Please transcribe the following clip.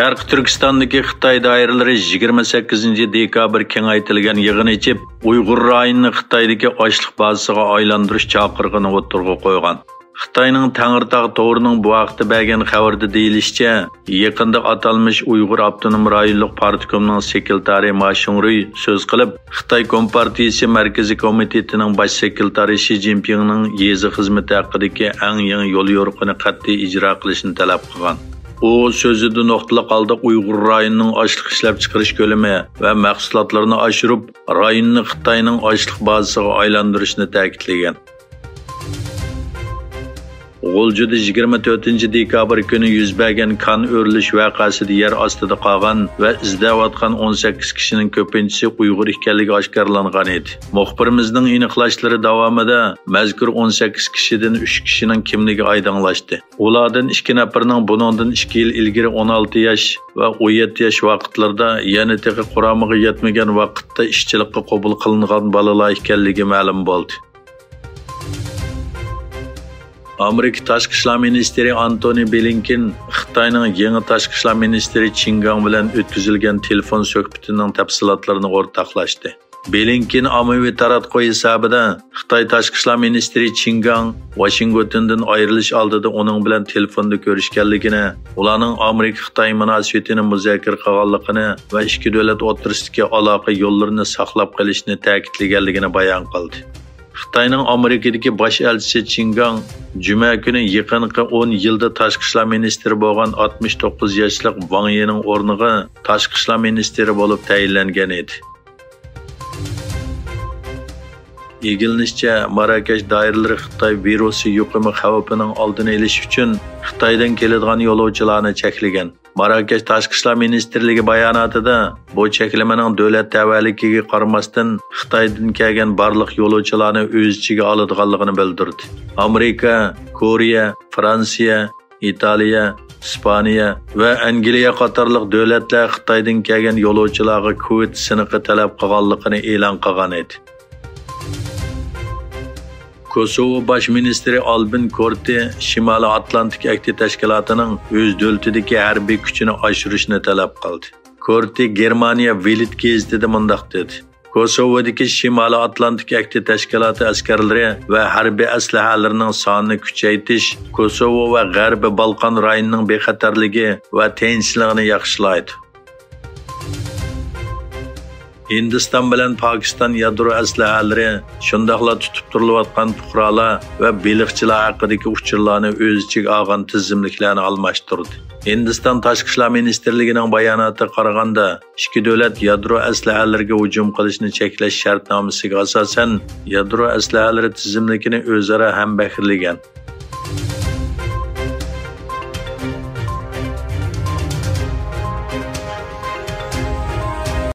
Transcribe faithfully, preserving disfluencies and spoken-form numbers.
شەرقىي تۈركىستاندىكى خىتاي دائىرىلىرى يىگىرمە سەككىزىنچى دېكابىر كېڭەيتىلگەن يىغىن ئېچىپ، ئۇيغۇر رايونىنى خىتايدىكى ئاشلىق بازىسىغا ئايلاندۇرۇش چاقىرىقىنى ئوتتۇرىغا قويغان. خىتاينىڭ تەڭرىتاغ تورىنىڭ بۇ ھەقتە بەرگەن خەۋىرىدە دېيىلىشىچە، يېقىندا ئاتالمىش ئۇيغۇر ئاپتونوم رايونلۇق پارتكومنىڭ سېكرېتارى ما شۇڭرۇي سۆز قىلىپ، خىتاي كومپارتىيىسى مەركىزىي كومىتېتىنىڭ باش سېكرېتارى شى جىنپىڭنىڭ يېزا خىزمىتى ھەققىدىكى ئەڭ يېڭى يوليورۇقىنى قەتئىي ئىجرا قىلىشنى تەلەپ قىلغان. ئۇ سۆزىدە نۇقتىلىق ھالدا ئۇيغۇر رايونىنىڭ ئاشلىق ئىشلەپچىقىرىش كۆلىمى ۋە مەھسۇلاتلىرىنى ئاشۇرۇپ، رايوننى خىتاينىڭ ئاشلىق بازىسىغا ئايلاندۇرۇشنى تەكىتلىگەن. غۇلجىدا يىگىرمە تۆتىنچى دېكابىر كۈنى يۈز بەرگەن كان ئۆرۈلۈش ۋەقەسىدە يەر ئاستىدا قالغان ۋە ئىزدەۋاتقان ئون سەككىز كىشىنىڭ كۆپىنچىسى ئۇيغۇر ئىكەنلىكى ئاشكارىلانغان ئىدى. مۇخبىرىمىزنىڭ ئېنىقلاشلىرى داۋامىدا مەزكۇر ئون سەككىز كىشىدىن ئۈچ كىشىنىڭ كىملىكى ئايدىڭلاشتى. ئۇلاردىن ئىككى نەپىرىنىڭ بۇنىڭدىن ئىككى يىل ئىلگىرى ئون ئالتە ياش ۋە ئون يەتتە ياش ۋاقىتلىرىدا، يەنە تېخى قۇرامىغا يەتمىگەن ۋاقىتتا ئىشچىلىققا قوبۇل قىلىنغان بالىلار ئىكەنلىكى مەلۇم بولدى. ئامېرىكا تاشقى ئىشلار مىنىستىرى ئانتونى بلىنكېن خىتاينىڭ يېڭى تاشقى ئىشلار مىنىستىرى چىن گاڭ بىلەن ئۆتكۈزۈلگەن تېلېفون سۆھبىتىنىڭ تەپسىلاتلىرىنى ئورتاقلاشتى. بلىنكېن ئاممىۋى تاراتقۇ ھېسابىدا خىتاي تاشقى ئىشلار مىنىستىرى چىن گاڭ ۋاشىنگتوندىن ئايرىلىش ئالدىدا ئۇنىڭ بىلەن تېلېفوندا كۆرۈشكەنلىكىنى، ئۇلارنىڭ ئامېرىكا خىتاي مۇناسىۋىتىنى مۇزاكىرە قىلغانلىقىنى ۋە ئىككى دۆلەت ئوتتۇرىسىدىكى ئالاقە يوللىرىنى ساقلاپ قېلىشنى تەكىتلىگەنلىكىنى بايان قىلدى. خىتاينىڭ ئامېرىكىدىكى باش ئەلچىسى چىن گاڭ جۈمە كۈنى يېقىنقى ئون يىلدا تاشقى ئىشلار مىنىستىرى بولغان ئاتمىش توققۇز ياشلىق ۋاڭ يىنىڭ ئورنىغا تاشقى ئىشلار مىنىستىرى بولۇپ تەيىنلەنگەن ئىدى. ئىگىلىنىشىچە، ماراكەش دائىرىلىرى خىتاي ۋىرۇسى يۇقۇمى خەۋپىنىڭ ئالدىنى ئېلىش ئۈچۈن خىتايدىن كېلىدىغان يولۇچىلارنى چەكلىگەن. ماراكەش تاشقى ئىشلار مىنىستىرلىكى باياناتىدا بۇ چەكلىمىنىڭ دۆلەت تەۋەلىكىگە قارىماستىن، خىتايدىن كەلگەن بارلىق يولۇچىلارنى ئۆز ئىچىگە ئالىدىغانلىقىنى بىلدۈردى. ئامېرىكا، كورېيە، فرانسىيە، ئىتالىيە، ئىسپانىيە ۋە ئەنگلىيە قاتارلىق دۆلەتلەر خىتايدىن كەلگەن يولۇچىلارغا كوۋىد سىنىقى تەلەپ قىلغانلىقىنى ئېلان قىلغان ئىدى. كوسوۋو باش مىنىستىرى ئالبىن كورتى شىمالىي ئاتلانتىك ئەھدى تەشكىلاتىنىڭ ئۆز دۆلىتىدىكى ھەربىي كۈچىنى ئاشۇرۇشنى تەلەپ قىلدى. كورتى گېرمانىيە ۋىلىت گېزىتىدە مۇنداق دېدى: كوسوۋودىكى شىمالىي ئاتلانتىك ئەھدى تەشكىلاتى ئەسكەرلىرى ۋە ھەربىي ئەسلىھەلىرىنىڭ سانىنى كۈچەيتىش كوسوۋو ۋە غەربىي بالقان رايونىنىڭ بىخەتەرلىكى ۋە تىنچلىقىنى ياخشىلايدۇ. ھىندىستان بىلەن پاكىستان يادرو ئەسلىھەلىرى، شۇنداقلا تۇتۇپ تۇرۇلۇۋاتقان پۇقرالار ۋە بېلىقچىلار ھەققىدىكى ئۇچۇرلارنى ئۆز ئىچىگە ئالغان تىزىملىكلەرنى ئالماشتۇردى. ھىندىستان تاشقى ئىشلار مىنىستىرلىكىنىڭ باياناتىغا قارىغاندا، ئىككى دۆلەت يادرو ئەسلىھەلىرىگە ھۇجۇم قىلىشنى چەكلەش شەرتنامىسىگە ئاساسەن، يادرو ئەسلىھەلىرى تىزىملىكىنى ئۆزئارا ھەمبەھىرلىگەن.